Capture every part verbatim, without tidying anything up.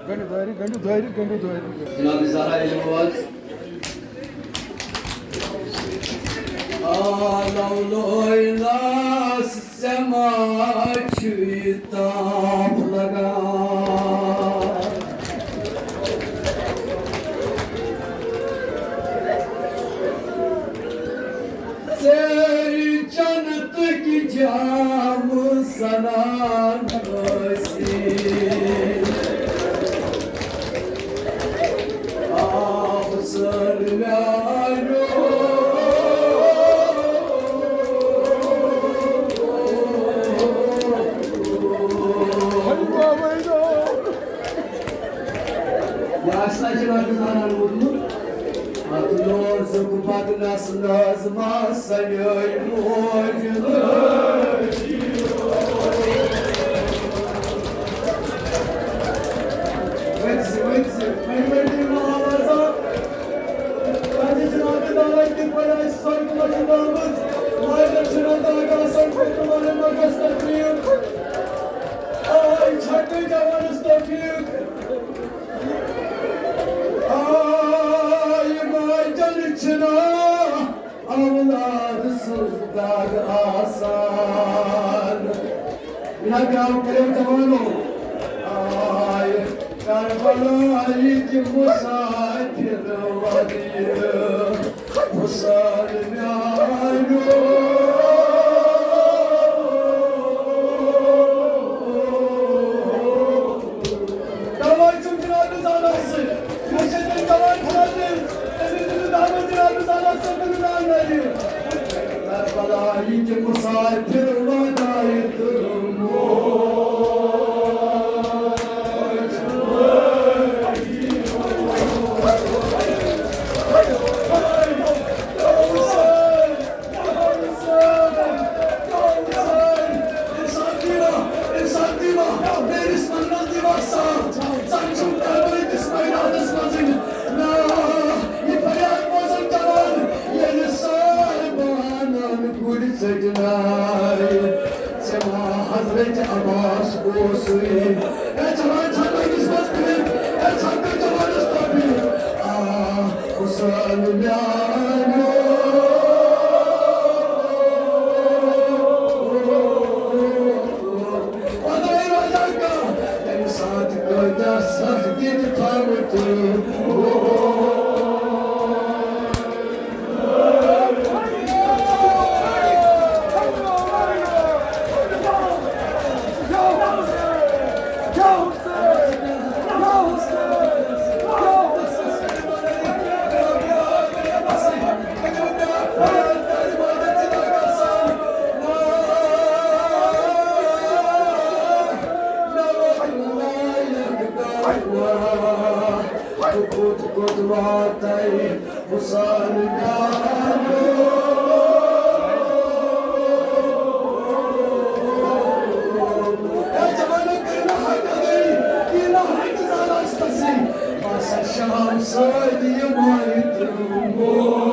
گنڈو دٲرِو، گنڈو دٲرِو، گنڈو دٲرِو۔ جناب زہرا علم وٲژ۔ آ، لولوے لاس ژےٚ ما چھُے تاپھ لگان؟ ژےٚ جنتٕکۍ جام سنان ٲسی۔ آ، حسین میانیو۔ یہِ آسہِ نا جناب زہرا ووٚنمُت؟ اتھ لوزُک بدنس نظمہ سنیٲے موج لٲج۔ ؤتھۍ زِ، ؤتھۍ زِ، وۄنۍ ؤتھۍ یِم آواز اکھ۔ پننہِ جناب دعوت کِتھ پٲٹھۍ آسہِ سۄرگہٕ منٛز درٛامٕژ؟ واجٮ۪ن چھُنہٕ دگ آسان، فِکرِ والٮ۪ن ما گژھِ تکلیٖف؟ آے چھٹہٕ جوانس توفیٖق۔ آے ماجن چھِنا اولاد سٕنٛز دگ آسان۔ لگاو کٔرِو جوانو۔ آے کربلایِکۍ مسافر ودیعہ حسین میانیو۔ توے چھُم جناب زانس سۭتۍ۔ مےٚ چھِ تیٚلہِ توے خٲطرٕ، تٔمِس دِنہٕ دعوت جناب زانس سۭتۍ تٔمِس ناو نٲوِو۔ کربلایِکۍ مسافر وداعی تہٕ موج۔ حضرت عباس اوسُے۔ اے جوان، چھکھ أکِس منٛز بِہِتھ، اے چھکھ جوانس تَتھ بِہِتھ۔ آ، حسین میانیو۔ پتہٕ روزان کانٛہہ، تَمہِ ساتہٕ کۭتیٛاہ سختی تہِ تھاوٕ تہٕ۔ کوٚت کوٚت واتَے حسین میانیو۔ اے جوانو، کٔرِو نہٕ حق ادا، یہِ نہٕ حق زانان چھِ تَسٕے۔ بہٕ ہسا شام سۭتۍ یِمَے ترٛمبو۔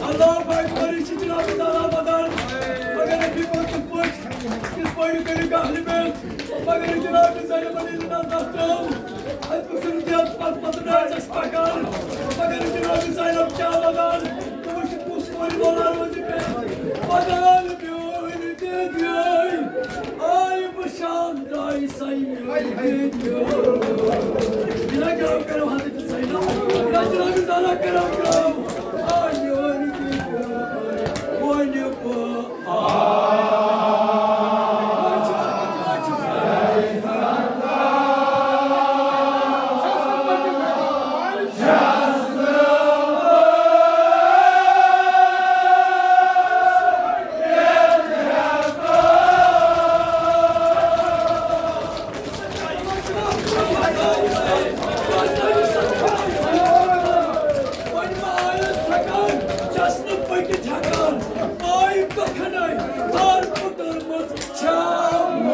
اللہ اکبر، یہِ چھِ جناب تعالیٰ ودان۔ مگر أسۍ چھِ پتہٕ کِتھ پٲٹھۍ، کِتھ پٲٹھۍ کٔرِو کانٛہہ لِمِٹ؟ مگر جناب زینب علی جناب تَتھ ترٛٲو۔ اَتہِ پٮ۪ٹھ چھُنہٕ کینٛہہ، پتہٕ، پتہٕ نہٕ حظ اَسہِ پَکان۔ مگر جناب زینب کیٛاہ ودان؟ تِمو چھِ کُس کورِ ولان روزِ پٮ۪ٹھ؟ ودان میون تہِ درٛاے۔ آے بہٕ شام درٛاے سَے میون تہِ درٛاے۔ یہِ نہ کَرو، کَرو حضرت زینب۔ یہِ نہ جناب زینب کَرو، کَرو۔ آے میون تہِ درٛاے۔ وۄنۍ بہٕ وۄنۍ ما آیس تھکان، چھس نہٕ پٔکِتھ ہٮ۪کان۔ آیہِ کۄکھنَے، ہار پُٹر منٛز چھام۔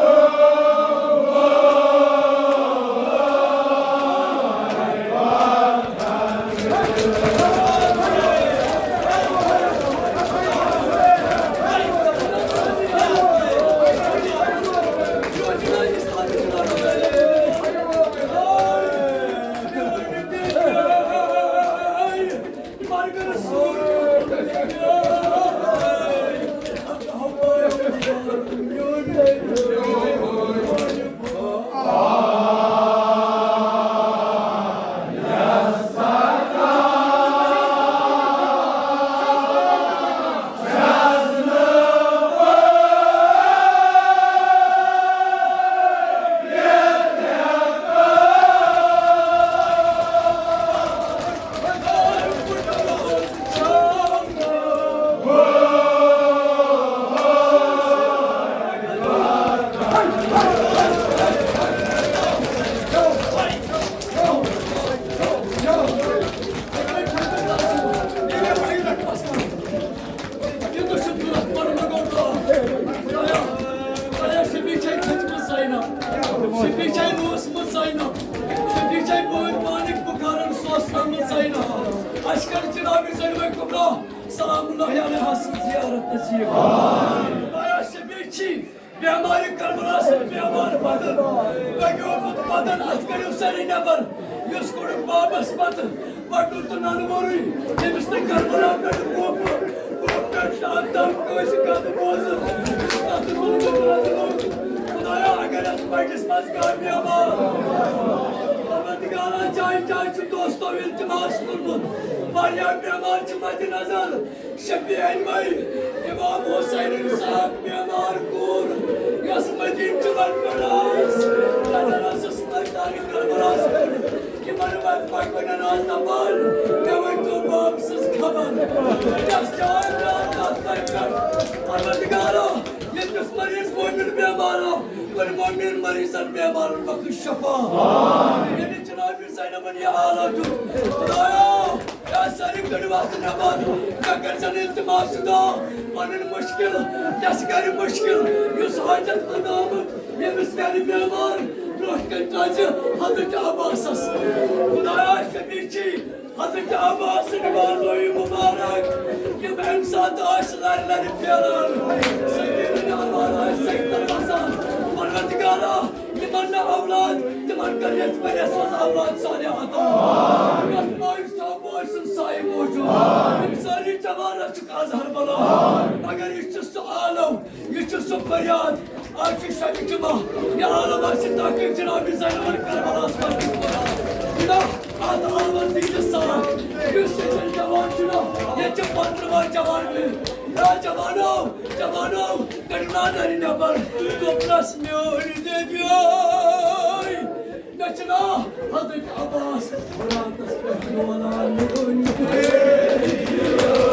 یوتاہ چھُ تیوٗتاہ پَرُن مےٚ گوٚو دۄہ۔ خۄدایا، خۄدایا، شفیع چھے کھٔژمٕژ زینب۔ شفیع چھے روٗسمٕژ زینب۔ شفیع چھے بٲے پانٕکۍ بُخارن سوسنٲومٕژ زینب۔ اَسہِ کَر جناب زینب کبریٰ سلام اللہ علیہا سٕنٛز زیارت نصیب۔ خۄدایا، شفیع چھی۔ بیمارِ کربلاہس منٛز بیمار بدن، بگیومُت بدن، اتھ کٔڑِو سٲری نٮ۪بر۔ یُس کوٚڑُکھ واپس پتہٕ پٹُن تہٕ ننہٕ وورُے، ییٚمِس نہٕ کربلا پٮ۪ٹھ کوپہٕ، کوپہٕ پٮ۪ٹھ شام تام کٲنٛسہِ کتھ بوزُن، تتھ تُلمُت رنٛگہٕ لوٚگ۔ خدایا، اگر یتھ بٔٹِس منٛز کانٛہہ بیمار، پروردگارا، جایہِ جایہِ چھُ دوستو التماس کوٚرمُت، واریاہ بیمار چھِ مدِ نظر، شفیع انوی، امام حسین اسحاق بیمار کوٗر، یۄس مدیٖنہٕ چہِ وَتہِ پٮ۪ٹھ ٲس، نظر ٲسٕس مٲدانِ کربلاہس پٮ۪ٹھ۔ یِمن وَتہِ پَکوٕنٮ۪ن ٲس دَپان، مےٚ ؤنۍتو باب سٕنٛز خبر۔ یۄس جان جان تَتھ وَتہِ پٮ۪ٹھ۔ پروردگارا، ییٚتٮ۪س مریض مؤمن بیمار آو، کُنہِ مؤمن مریضن بیمارن بخش شفا۔ ییٚلہِ جناب زینبن یہِ آلو دیُت، خدایا، یا سٲری کٔڑِو اَتھ نٮ۪بر، مےٚ کٔرۍزٮ۪ن التماس خدا، پنٕنۍ مُشکِل، یَس گرِ مُشکِل، یُس حاجت منٛد آمُت، ییٚمِس گرِ بیمار، برٛونٛٹھ کَنہِ ترٛٲوزِ حضرت عباسَس۔ خدایا، شفیع چھی، حضرت عباس سٕنٛدِ بالوی مُبارک، یِم اَمہِ ساتہٕ ٲسۍ لَرِ لَرِ پھیران، سٔمیٖرَن اَنوار ٲسۍ سٔتۍ تَل وَسان۔ پروردگارا، یِمن نہٕ اولاد، تِمن کر یتھ ؤریس منٛز اولاد صالح عطا۔ یتھ مٲلۍ صٲب بوے سُنٛد سایہِ موٗجوٗد۔ یِم سٲری جوان چھِکھ از ہربلا۔ مگر یہِ چھُ سُہ عالم، یہِ چھُ سُہ فریاد۔ از چھُ شبِ جمعہ، یہِ عالم آسہِ تحقیق جناب زینبن کربلاہس منٛز۔ خدا، اتھ عالمس دیٖزِ ساتھ۔ یُس ییٚتٮ۪ن جوان چھُ نا، ییٚتہِ چھِ پنٛدرہ وُہر جوان مےٚ۔ یا جوانو، جوانو، کٔڑِو نا نرِ نٮ۪بر، گوٚبرس میون دٔدیوے۔ مےٚ چھُ ناو حضرت عباس، راتس پٮ۪ٹھ لولان میون دٔدیوے۔